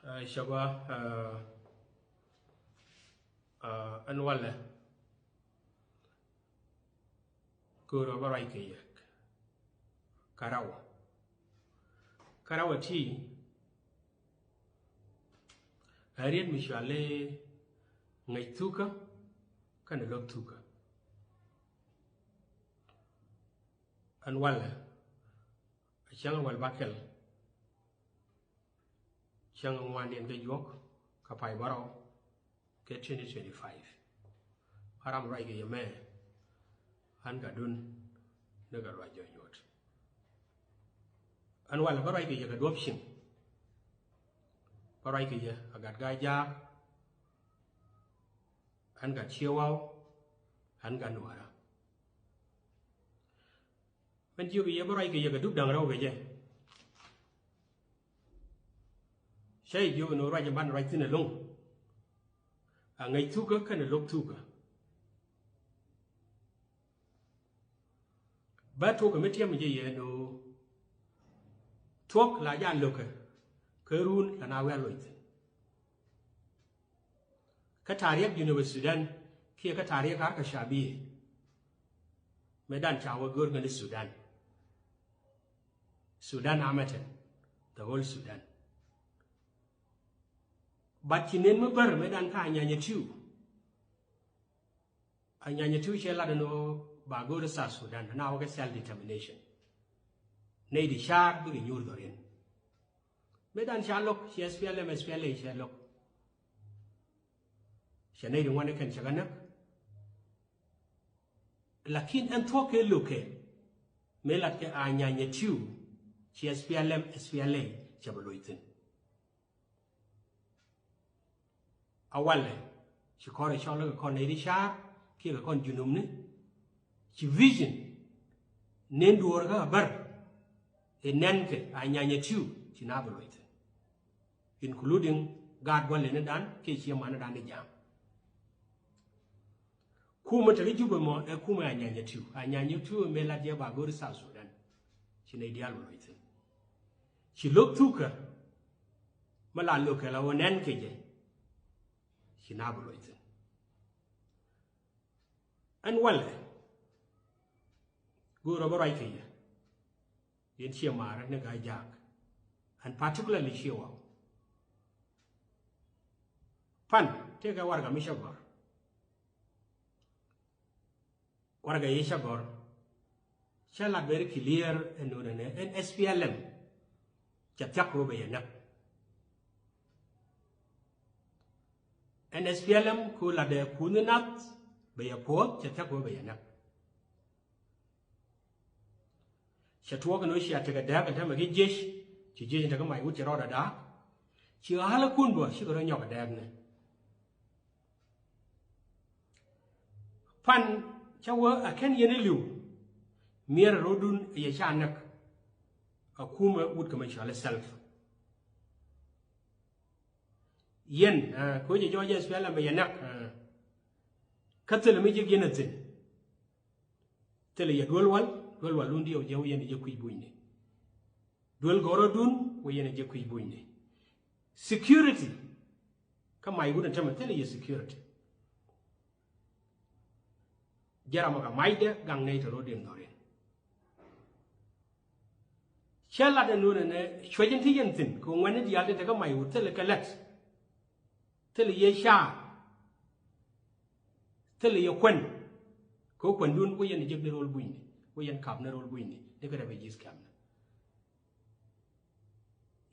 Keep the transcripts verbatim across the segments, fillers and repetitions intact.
Ɛ, cɛ gɔaa, ɛ, ɛ, ɛn walɛ. Go̱o̱rä bä ruac kɛ yɛ kä rɛw. Kä rɛw ɛ ti ɛ riet mi cɔal i̱ ŋäc thukä kɛnɛ lo̱k thukä. Ɛn walɛ, ɛ cäŋ ɛ wäl bäkɛl, cäŋ ɛ ŋuandiɛn kɛ juɔ̱k kä pay bärɔw kɛ twenty twenty-five. Ɣän ram ruac kɛ yɛ mɛ, ɣän Gatdun ni kɛ ruac jɔ̱ɔ̱c juɔ̱t. Ɛn walɛ bä ruac kɛ yɛ kɛ duɔ̱p cieŋ. Bä ruac kɛ yɛ ɛ Gat Gaa Jaak, ɣän Gat Ciewaw, ɣän Gat Nuäärä. Min jiök yɛ bä ruac kɛ yɛ kɛ dup da̱ŋ rɛw kɛ jɛ. Cä yɛ jiök ɛn ɣöö ruac in banɛ ruac thi̱n ɛlɔ̱ŋ, a ŋäc thukä kɛnɛ lo̱k thukä. Bä tuɔk kɛ mi tiɛm jɛ yɛ ɛn ɣöö thuɔ̱k la jɛ a lo̱kɛ, kä run la na wiaa loc thi̱n. Kä ta̱ri̱k Junub Sudan kiɛ kä ta̱ri̱k Harka Shabiya, mëë dan ca wä go̱o̱r kɛn i̱ Sudan. Sudan amɛtɛn, the whole Sudan. But ci nën mi bär mëë dan kä Anyanya two. Anyanya two cɛ lat ɛn ɣöö ba go̱o̱r i̱ South Sudan na wä kɛ self determination. Nɛy ti ca̱a̱r bikɛ nyuur dhɔriɛn. Mëë dan ca lo̱k, ci S P L M, S P L A cɛ lo̱k. Cɛ nɛy ti ŋuan ɛ kɛn cɛ kɛ näk. Lakin ɛn thuɔ̱k kɛ lo̱kɛ, mëë lat kɛ Anyanya two, ci S P L M, S P L A cɛ bɛ loc thi̱n. A walɛ, ci kɔn ɛ cɔl kɛ kɔn nɛy ti ca̱a̱r kiɛ kɛ kɔn Junubni. Ci vision nën duɔ̱ɔ̱rkä a bär ɛ nɛn kɛ Anyanya two ci na bɛ loc thi̱n, including gaat gua̱n leni dan kiɛ ciɛ mani dan di jam. Kumɛ te kä Jubɛ mɔ ɛ kumɛ Anyanya two. Anyanya two mëë lat jɛ ba go̱o̱r i̱ South Sudan, ci nɛy diaal bɛ loc thi̱n. Ci lo̱k thukä mi la lo̱k kɛ la wä nɛn kɛ jɛ, ci na bɛ loc thi̱n. Ɛn walɛ, go̱o̱rä bä ruac kɛ yɛ, yɛn Ciɛ Maarä ni Gaa Jaak, and particularly Ciewaw. Pan tëëkɛ warɛga mi cä gɔ̱r. Warɛga yi cä gɔ̱r, cä lat very clear ɛn nunɛ nɛ ɛn S P L M cɛ thiak kɛ ɣöö bɛ yɛ näk. Ɛn S P L M kɛ ɣöö latdɛ kuuth ni nath bɛ yɛ puɔ̱th, cɛ thiak kɛ ɣöö bɛ yɛ näk. Cɛ tuɔɔk ɛn ɣöö cia tekɛ dääk ɛn täämɛ ki jiec, ci jiec ɛn tekɛ mac wut cɛ rɔɔdɛ da̱a̱k. Ci ɣa̱lä kun bä cikɛ rɔ nyɔk ɛ dääk ni. Pan cä wä a kɛn yɛn iliw, miɛr rɔdun yɛ ca näk. A kumɛ wut kɛ mɛ cɔal i̱ self. Yɛn, ah, kɛ wä jɛ jɔɔc S P L M bɛ yɛ näk, ah. Kä thilɛ mi ji̱k yɛn a thi̱n. Thilɛ yɛ duel wal, duel wal lundɛ wä jɛ wä yɛn a jɛ kui̱ bunyni. Duel gɔ̱rä dun wä yɛn a jɛ kui̱ bunyni. Security. Kä mac wut ɛn tämɛ thilɛ yɛ security. Jɛ ram ɛ kɛ macdɛ gaŋ nɛy te ro̱diɛn dhɔriɛn. Cä lat ɛn nunɛ nɛ cuec in ti yɛn thi̱n kɛ ŋuɛ̈tni diaal tin te kä mac wut thilɛ kɛ lät. Thilɛ yɛ ca̱a̱. Thilɛ yɛ kuɛn. Kɛ kuɛndun wä yɛn jiäk ni ro̱l bunyni, wä yɛn kap ni ro̱l bunyni ni kɛ refugees camp ni.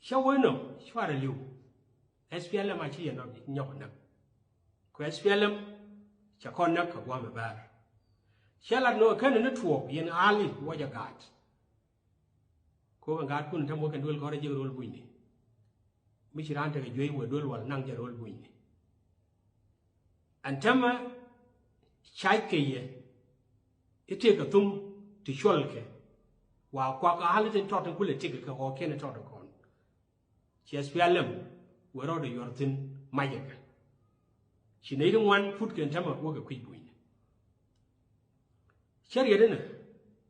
Cä wee nɔ cuarɛ li̱w. S P L M a ci yɛ nɔ nyɔk näk. Kɛ S P L M cɛ kɔn näk kɛ gua̱a̱m ɛ bäär. Cä lat nɔ kɛn ni tuɔɔk yɛn aali wä jɛ gaat. Kɛ ɣöö kɛn gaatkun ɛn tämɛ wä kɛn duel kɔn rɛ jiäk ro̱l bunyni. Mi ci raan tekɛ juey wee duel wal naŋ jɛ ro̱l bunyni. Ɛn tämɛ ca̱ckɛ yɛ i̱ tëëkɛ thum ti cuɔlkɛ. Wa kuak a̱l i̱ tin tɔt in kulɛ tëëkɛ kɛ ɣɔɔkiɛn i̱ tɔt ikɔn. Ci S P L M wee rɔɔdɛ yuɔr thi̱n macɛ kɛ. Ci nɛy ti ŋuan putkɛ ɛn tämɛ wäkɛ kui̱ bunyni. Cä riet inɛ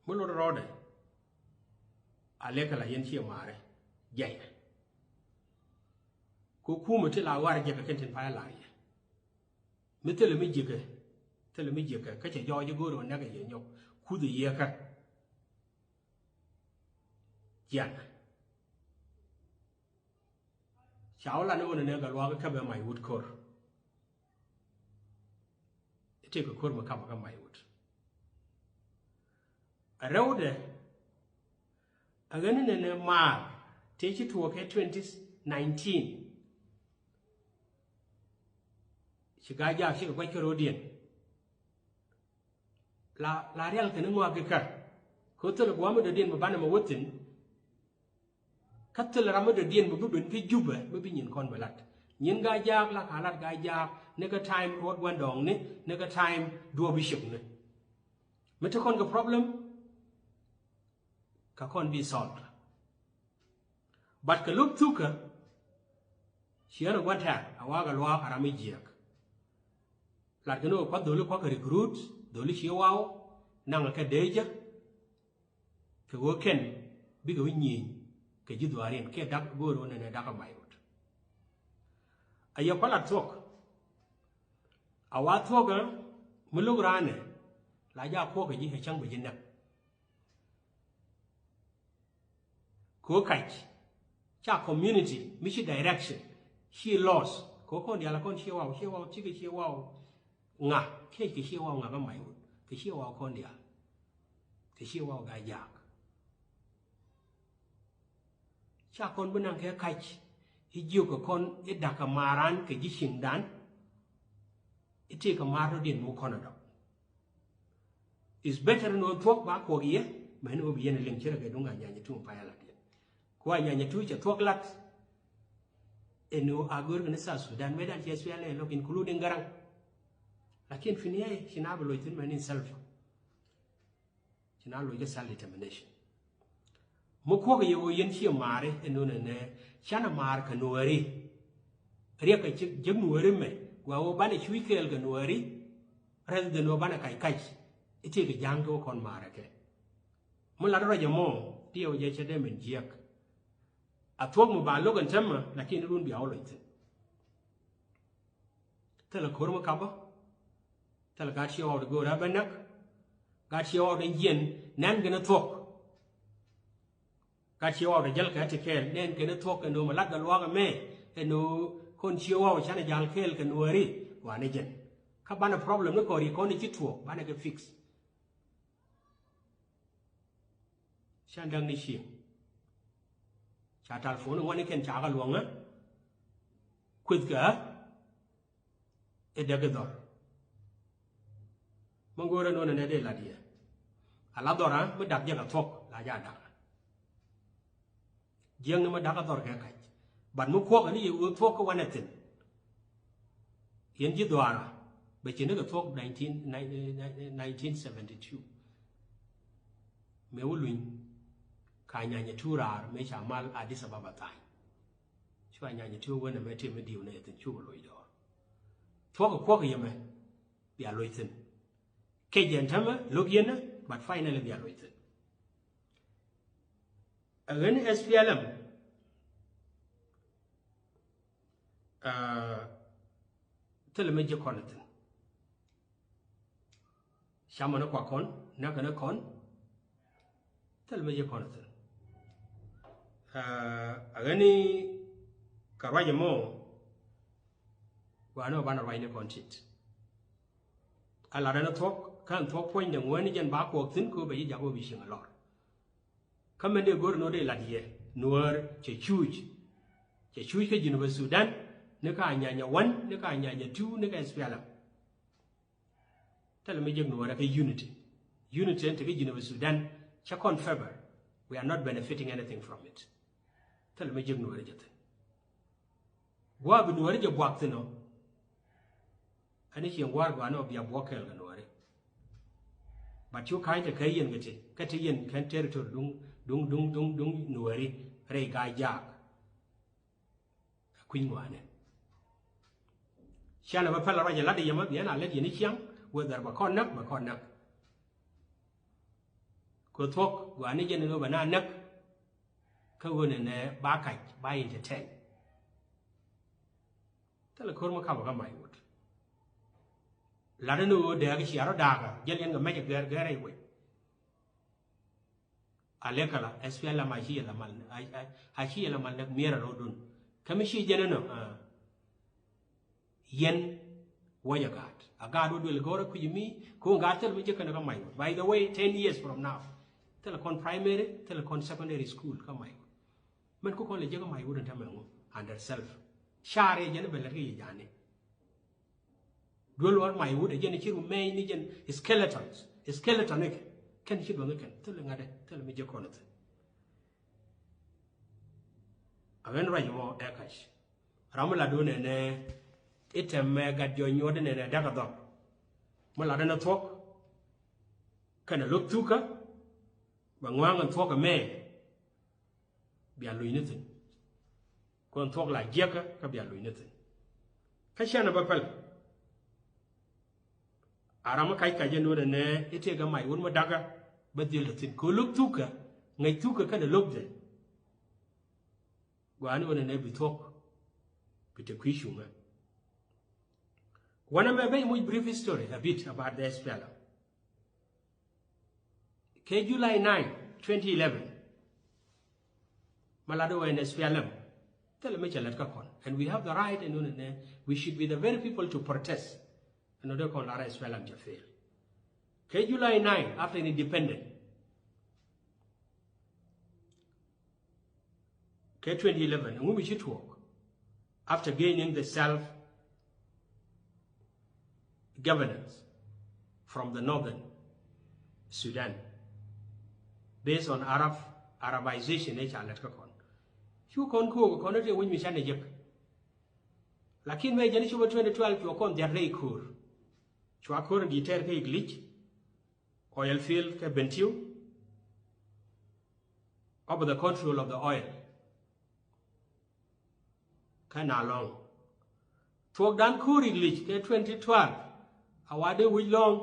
mi lot rɔɔdɛ. A lɛkɛ la yɛn Ciɛ Maarä jɛy. Kɛ kumɛ ti la war jɛ kɛ kɛn tin pay lar yɛ. Mi thilɛ mi ji̱kɛ, thilɛ mi ji̱kɛ kä cɛ jɔɔc i̱ go̱o̱r ɣän näk ɛ yɛ nyɔk kuth ɛ yɛ kä. Jian ca wä lan i̱ ɣän ɛ näk ɛ luaak i̱ käp ɛ mac wut ko̱r. I̱ tëëkɛ ko̱r mi kap ɛ kä mac wut. Ɛ rɛwdɛ ɛ ɣän inɛnɛ maar tëë ci tuɔɔk kɛ twenty nineteen. Ci Gaa-jaak cikɛ guac kä ro̱diɛn. La, la rial kɛn i̱ ŋɔak ikä. Kɛ ɣöö thilɛ gua̱a̱m mi dɔ̱diɛn mi banɛ mɛ wä thi̱n. Kä thilɛ ram mi dɔ̱diɛn mi bi ben kä Jubɛ mi bi nyin kɔn bɛ lat. Nyin Gaa-jaak la ka lat Gaa-jaak ni kä time ruɔt gua̱ndɔɔŋni, ni kä time duɔ̱ɔ̱p i̱ ciökni. Mi te kɔn kɛ problem kɛ kɔn bi solved. But kɛ lo̱k thukä ciɛ ni gua̱n tɛ̈r a wakä luaak a ram mi jiääk. Lat kɛ ni wä kuath dholi kuakä recruit, dholi ciɛ waw naŋ kɛ dee jɛ. Kɛ ɣöö kɛn bikɛ wi̱c nyieny kɛ ji̱ dhuaariɛn kiɛ dak go̱o̱r ɣöö nɛnɛ dak a mac rot. A yɛ kualat thuɔ̱k. A wa thuɔ̱kä mi lo̱k raanɛ la jaak kuɔ̱kä ji̱ ɛ cäŋ bɛ ji̱ näk. Kɛ ɣöö kac ca community mi ci direction ci loss kɛ ɣöö kɔn diaal a kɔn ciɛ waw, ciɛ waw, cikɛ ciɛ waw. Ŋa kec kɛ ciɛ waw ŋa kä mac wut kɛ ciɛ waw kɔn diaal. Kɛ ciɛ waw Gaa-jaak. Ca kɔn bi naŋ kɛ kac i̱ jiök kɛ kɔn i̱ da̱k kɛ maaran kɛ ji̱ ciŋdan. I̱ tëëkɛ maar tɔ̱diɛn mi wä kɔn ɛ dɔ̱k. Is better ni wä thuɔ̱k ba kuɔk yɛ mɛn wä bi yɛn ɛ liŋ ci rɛ kɛ duŋ a nyany ɛ tuŋ pay a lat yɛn. Ku a nyany ɛ tuŋ cɛ thuɔ̱k lat. Ɛn wä a go̱o̱r kɛ ni South Sudan mëë dan ci S P L A lo̱k including Garaŋ. Lakin fi niayɛ ci na bi loc thi̱n mɛn in Salva. Ci na loc kɛ self determination. Mi kuɔk yɛ ɣöö yɛn ciɛ maari ɛn nunɛ nɛ canɛ maar kɛ nuääri. Riɛk kɛ jiäk nuääri mɛ gua ɣöö banɛ cuc kɛɛl kɛ nuääri. Rather than ɣöö banɛ kac kac i̱ tëëkɛ ja̱a̱ŋ ti wä kɔn maarɛ kɛ. Mi lat ruac ɛmɔ diɛw jɛ cɛ dee min jiäk. A thuɔ̱k mi ba lo̱k ɛn täämɛ lakin run bia wä loc thi̱n. Thilɛ ko̱r mi kapä. Thilɛ gat ciɛ ɣɔw ti go̱o̱r a bä näk. Gat ciɛ ɣɔw ti jiɛn nɛn kɛn thuɔ̱k. Gat ciɛ ɣɔw ti jäl kɛ ti kɛɛl nɛn kɛn thuɔ̱k kɛ no̱o̱m a lat kɛ luaak ɛmɛ. Ɛn ɣöö kɔn ciɛ ɣɔw canɛ jal kɛɛl kɛ nuääri wanɛ jɛn. Kä banɛ problem ni kɔn ri kɔn ni ci tuɔɔk banɛ kɛ fix. Ca da̱ŋ ni cieŋ. Ca telephone ŋuani kɛn ca kɛ luɔ̱ŋä. Kuethkä i̱ däk i̱ dhɔr. Mä go̱o̱rä nunɛ nɛ dee lat yɛ. A la dhɔra mi dak jɛ kɛ thuɔ̱k la ja dak. Jiäkni mi dakä dhɔr kɛ kac. But mi kuɔk ni yɛ ɣöö thuɔ̱k kä wanɛ thi̱n. Yɛn ji̱ dhuaara bɛ ci ni kɛ thuɔ̱k nineteen, nineteen seventy two. Mëë wä luny ka nyanyɛ tuur raar mëë ca mal Addis Ababa tha̱a̱ny. Cua nyanyɛ tuur wänɛ mɛ tëë mi diw ni yɛ thi̱n cukɛ loc dɔɔr. Thuɔ̱k kɛ kuɔk yɛ mɛ bia loc thi̱n. Kec yɛn tämɛ lo̱k yɛn, but finally bia loc thi̱n. Ɛ ɣän S P L M, ah, thilɛ mi ji̱ kɔn thi̱n. Camɛ ni kua kɔn näk kɛn kɔn. Thilɛ mi ji̱ kɔn thi̱n. Ah, ɛ ɣän kɛ ruac ɛmɔ gua̱a̱n ɔ banɛ ruac ni kɔn tit. A lat ɛn thuɔ̱k kä ɛn thuɔ̱k puɔ̱ny dee ŋuäni jɛn ba kuɔk thi̱n kɛ ɣöö bɛ ji̱ jak ɣöö bi cieŋ ɛ lɔr. Kä mɛn dee go̱r ni ɣöö dee lat yɛ nuäär cɛ cuuc. Cɛ cuuc kä Jinubä Sudan ni kä Anyanya one ni kä Anyanya two ni kä S P L M. Thilɛ mi jek nuäärä kä unity. Unity ɛn te kä Jinubä Sudan cɛ kɔn favor. We are not benefiting anything from it. Thilɛ mi jek nuäärä jɛ thi̱n. Gua̱a̱ bi nuääri jɛ buak thi̱n ɔ. Ɛn i̱ cieŋ gua̱a̱r gua̱a̱r ni ɔ bia buɔk kɛɛl kɛ nuääri. But cu ka̱ny te kɛ yɛn kɛ ti kä ti yɛn kɛn territory duŋ duŋ duŋ duŋ duŋ nuääri rɛy ga̱a̱c jaak. Ɛ kui̱ny ŋuanɛ. Canɛ bä pɛl ruac ɛ lat i̱ yɛmɛ biɛn a lät yɛn i̱ ciaŋ whether bɛ kɔn näk bɛ kɔn näk. Kɛ thuɔ̱k gua̱a̱r ni jɛn in ɣöö bɛ na näk. Kä ɣöö nɛnɛ ba kac ba entertain. Thilɛ ko̱r mi kapɛ kä Maiwut. Lat ni ɣöö dɛɛk ciɛ rɔ da̱a̱kä jäl yɛn kɛ mɛc ɛ gɛr gɛr ɛ wec. A lek kɛ la S P L M a ci yɛ la mal, a ci yɛ la mal nɛk miɛr a rɔɔdun. Kä mi ci jɛn ɛnɔ, yɛn wäc a gaat a gaat wä duël gɔ̱rä kui̱c mi. Ko̱n gaat thil mi jek kɛn kä Maiwut. By the way, ten years from now, thil kɔn primary, thil kɔn secondary school kä Maiwut. Mɛn ku kɔn lɛ jek kä Maiwut ɛn tämɛ ŋu under self. Car yɛ jɛn bɛ lɛt kä yɛ jani. Duel wä Maiwut ɛ jɛn ci ru mɛy ni jɛn skeletons, skeleton ikɛ. Kɛn ci duɔth ikɛn thil ŋa̱t ɛ thil mi jek kɔn ɛ thil. A ɣän ruac mɔ ɛ kac. Ram mi lat wä nɛnɛ i̱ tɛm mɛ gat jɔny nyuɔt inɛnɛ dak a dhɔk. Mi lat ɛn a thuɔ̱k kɛn a lo̱k thukä. Bɛ ŋua̱a̱ŋ ɛn thuɔ̱k ɛmɛ bia luc ni thi̱n. Kɔn thuɔ̱k la jiäkä kä bia luc ni thi̱n. Kä canɛ bä päl. A ram mi kac kac jɛ nuɔ̱t ɛnɛ i̱ tëëk ɛ mac wun mi dakä bä dhil te thi̱n kɛ lo̱k thukä. Ŋäc thukä kɛn ɛ lo̱k dhil. Gua̱a̱ni wun ɛnɛ bi thuɔ̱k bi te kui̱ cuŋä. Wanɛ mɛ ben muc brief history a bit about the S P L M. Kɛ July nine, twenty eleven, ma lat wä ɛn S P L M. Thilɛ mi cɛ lät kä kɔn. And we have the right and we should be the very people to protest. Ɛn ɔ dee kɔn lar S P L M cɛ fail. Kɛ July nine, after independent, kɛ twenty eleven, ɛŋu mi ci tuɔɔk after gaining the self governance from the northern Sudan based on Arab, Arabization ëë ca lät kä kɔn. Cu kɔn ko̱o̱k kɔn ëë tëë wec mi canɛ jek. Lakin mëë jɛn cupɛ twenty twelve cuɔ kɔn dhiat rɛy ko̱o̱r. Cua ko̱o̱r in di tɛɛr kä Iglich, oil field kä Bentiu, over the control of the oil. Kä na lɔŋ thuɔkdan ko̱o̱r Iglich kɛ twenty twelve, a wa dee wi̱c lɔŋ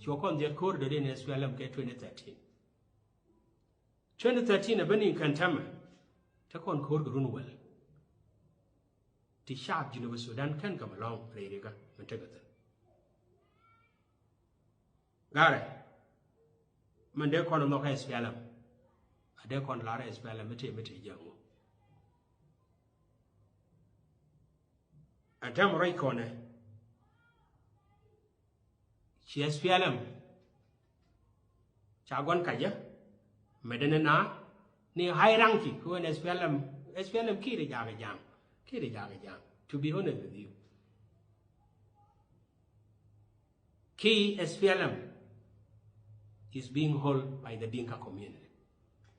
cuɔ kɔn dhiat ko̱o̱r dee dee ni S P L M kɛ twenty thirteen. Twenty thirteen a ben in kɛn tɛmɛ te kɔn ko̱o̱r kɛ run wäl. Ti caap Junub Sudan kɛn kɛ mi lɔŋ rɛy rikä mi tekɛ thi̱n. Garɛ mɛn dee kɔn nhɔk kä S P L M. A dee kɔn lar S P L M mi tëë mi tëë jɛ ŋu. Ɛn tɛm ruac kɔnɛ ci S P L M ca guan kacä. Mɛ dee ni na ni high ranking kɛ wen S P L M. S P L M kiɛ ri jakä ja̱a̱ŋ, kiɛ ri jakä ja̱a̱ŋ, to be honest with you. Key S P L M is being held by the Dinka community.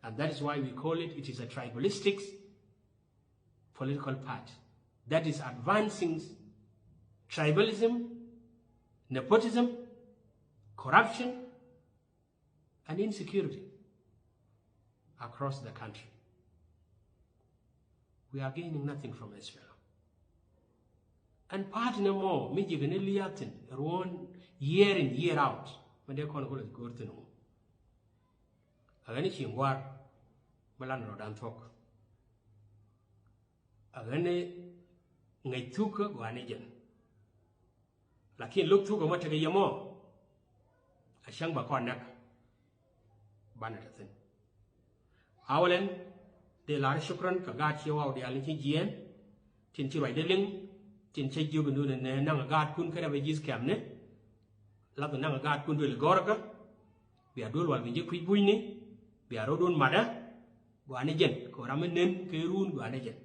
And that is why we call it, it is a tribalistic political party that is advancing tribalism, nepotism, corruption, and insecurity across the country. We are gaining nothing from S P L M. And party ni mɔ mi ji̱ kɛ ni lia̱a̱ thi̱n ruɔ̱n year in year out. Mɛ dee kɔn kɔn go̱o̱r thi̱n ŋu. A ɣän i̱ ci ŋuar mi lan rɔ̱dan thuɔ̱k. A ɣän i̱ ŋäc thukä gua̱a̱ni jɛn. Lakin lo̱k thuk ɛmɔ tekɛ yɛ mɔ a cäŋ ba kɔn näk. Banɛ te thi̱n. Awalɛn dee lar shukran kɛ gaat ci waw diaal ni ci jiɛɛn. Tin ci ruacdɛ liŋ, tin cä jiök in duun ɛn naŋ a gaatkun kä refugees camp ni. Lath in naŋ a gaatkun duël gɔ̱rkä. Bia duël wal bi jɛ kui̱c bunyni. Bia ro̱dun matdä. Gua̱a̱ni jɛn kɛ ram mi nen kɛ ruun gua̱a̱ni jɛn.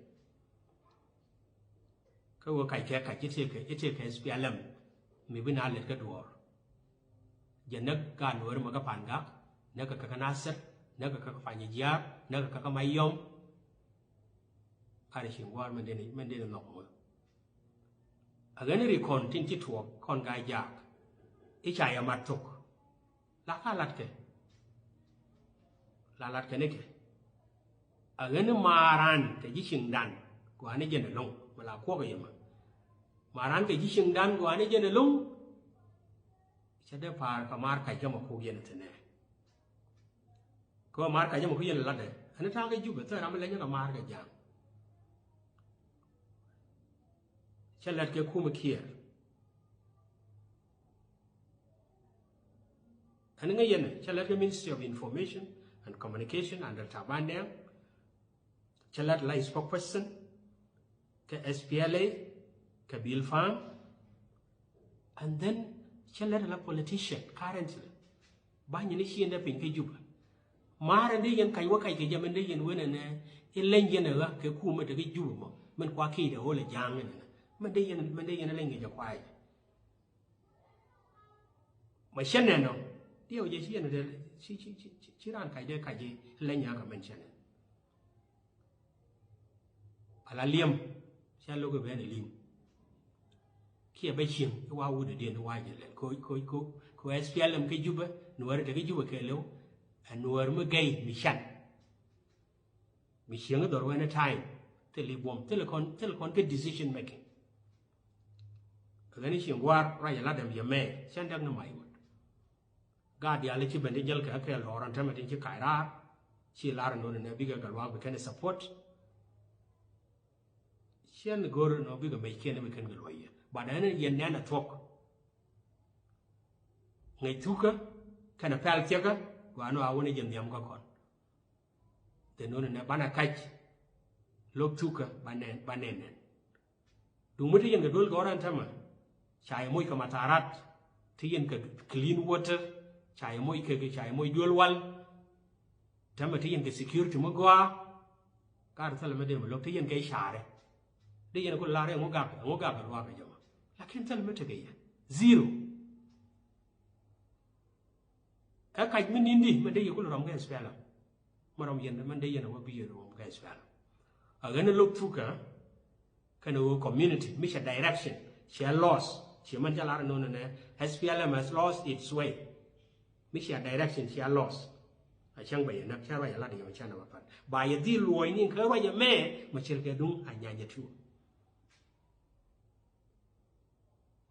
Kä wä kac kɛ kac i̱ tëëkɛ, i̱ tëëkɛ S P L M mi bi na lɛt kä duɔ̱ɔ̱r. Jɛ näk ka Nuäär mɛ kä Pangak, näk kä kä Nasir, näk kä kä Panyijiar, näk kä kä Mayɔm. Kari ci ŋuar mɛn deni, mɛn deni nhɔk mɔ. A ɣän ri kɔn tin ci tuɔɔk kɔn ka jaak. I̱ ca yɛ mat thok. La ka latkɛ. La latkɛ nikɛ. A ɣän ni maaran kɛ ji̱ ciŋdan gua̱a̱ni jɛn ɛlɔ̱ŋ. Mɛ la kuɔk yɛ ma. Maaran kɛ ji̱ ciŋdan gua̱a̱ni jɛn ɛlɔ̱ŋ. Cɛ dee pa̱a̱r kɛ maar kac kä mɛ kuk yɛn ɛ thi̱nɛ. Kɛ mɛ maar kac kä mɛ kuk yɛn ɛ latdɛ. Ɛn ta̱a̱ kɛ Jubɛ thäär ram mi leny kɛ maar kɛ ja̱a̱ŋ. Cä lät kɛ kumɛ Kiir. Ɛn ŋäc yɛn cä lät kɛ Ministry of Information and Communication under Taban Deng. Cä lät la spokesperson kɛ S P L A kɛ Bill Pham. And then cä lät la politician currently. Ba nyin i̱ ciendɛ piny kä Juba. Maarä dee yɛn kac wä kac kɛ jɛ mɛn dee yɛn wen ɛnɛ i̱ leny yɛn ɛ ɣä kɛ kumɛ te kä Juba mɔ mɛn kua ki̱i̱dɛ ɣöl ɛ ja̱a̱ŋ ɛnɛ. Mɛn dee yɛn mɛn dee yɛn i̱ leny kɛ jɛ kuayɛ. Ma cä nɛn ɔ diɛw jɛ ci yɛn dee ci ci ci ci raan kac dee kac i̱ leny ɛ ɣä kɛ mɛn cä nɛn. Ala liɛm cä lo̱k ɛ ben ɛ li̱w. Kiɛ bä cieŋ i̱ wa wut ɛ diɛn i̱ wa jɛ lɛl ko ko ko ko S P L M kä Jubä nuäär te kä Jubä kɛ lɛw. Ɛ nuäär mi gɛy mi can mi cieŋ i̱ dhɔr wɛn ɛ time thil i̱ buɔm thil kɔn thil kɔn kä decision making. Ɛ ɣän i̱ cieŋ gua̱a̱r ruac ɛ lat ɛm yɛ mɛ cän däk ni may wut. Gaat diaal i̱ ci ben ti jäl kɛ kɛɛl lɔɔr ɛn tämɛ tin ci kac raar ci lar ɛn ɣöö nɛ bikɛ kɛ luaak bi kɛn ɛ support. Ciɛn go̱r ɛn ɣöö bikɛ mec kiɛn bi kɛn kɛ luɔ̱c yɛ but ɛn yɛn nɛn ɛ thuɔ̱k. Ŋäc thukä kɛnɛ pɛl thiäkä gua̱a̱n ɣöö a wä ni jɛ nhiam kä kɔn. Then nuni nɛ banɛ kac lo̱k thukä ba nɛn ba nɛn nɛn. Duŋ mi ti yɛn kɛ duel gɔ̱rä ɛn tämɛ ca yɛ moc kɛ matharat ti yɛn kɛ clean water ca yɛ moc kɛ ca yɛ moc duel wal. Tämɛ ti yɛn kɛ security mi gɔaa. Kar thäl mi dee mi lo̱k ti yɛn kɛ carɛ di yɛn ku lar ɛŋu gak ɛŋu gak kɛ luaak kɛ jɛ ma. Lakin thäl mi tekɛ yɛn zero. Ɛ kac mi ni̱n di mɛn dee yɛ kul rɔm kɛ S P L M. Mɛ rɔm yɛn mɛn dee yɛn ɛ wä bi yɛn rɔm kɛ S P L M. A ɣän ɛ lo̱k thukä kɛn ɛ wä community mi cɛ direction cɛ loss. Ciɛ mɛn cɛ lar ɛ nonɛ nɛ S P L M has lost its way. Mi cɛ direction cɛ loss. A cäŋ bɛ yɛ näk cɛ ruac ɛ lat yɛ mɛ cɛ nɛ wä pan ba yɛ dhil luɔ̱ɔ̱ny ni kä ruac ɛ mɛ mɛ cɛ kɛ duŋ a nyany ɛ tuɔ.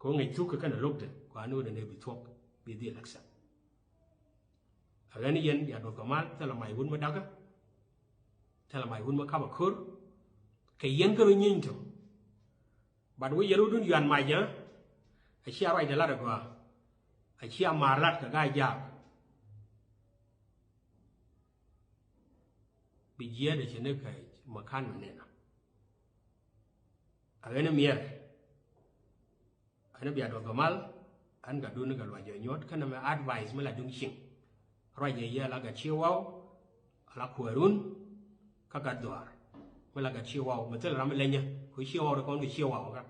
Kɛ ɣöö ŋäc thuk kɛ kɛn a lo̱k te kua ni ɣöö dee nɛ bi thuɔ̱k bi dhil accept. A ɣän yɛn ya duɔth kɛ mal thilɛ mac wut mi dakä. Thilɛ mac wut mi kap a ko̱r kɛ yɛn kä rɔ nyieeny tɔ. But wä yɛn wä dun yuan mac jɛ a cia ruacdɛ lat a gɔaa. A cia maar lat kɛ gaa jaak. Bi jiɛɛt a ci ni kɛ makan mi nɛn a. A ɣän miɛr. Ɣän bia duɔth gɔmal ɣän ka duni kɛ luac jɛ nyuɔt kɛnɛ mɛ advice mi la duŋ cieŋ. Ruac jɛ yɛ la gat cie waw la kuɛɛrun. Kä gat dhuaar mi la gat cie waw mi thil ram mi lenyä ku cie waw ri kɔn kɛ cie waw kä.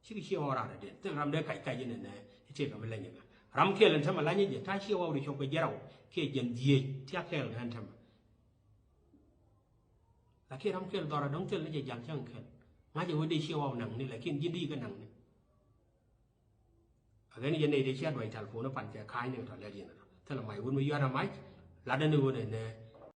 Cikɛ cie waw ran ri den thil ram dee kac kac inɛ nɛ itek kɛ mi lenyä kä ram kɛl in tämɛ lanyä jɛ ta̱ cie waw ri cɔk kɛ jɛ raw kiɛ jɛn dhieec tiak kɛɛl kɛ ɛn tämɛ. Lakin ram kɛl dhɔr a dɔ̱ŋ thil ni jɛ jal cäŋ kɛl ŋa̱c ɛ wä dee cie waw naŋni lakin ji̱n di kɛ naŋni. A ɣän yɛn nɛy dee cia duany tal puɔ̱n pan cɛ ka̱a̱cni kɛ tɔ lɛt yɛn tɔ thilɛ mac wun mi yuan a mac. Latdä ni ɣöö nɛ nɛ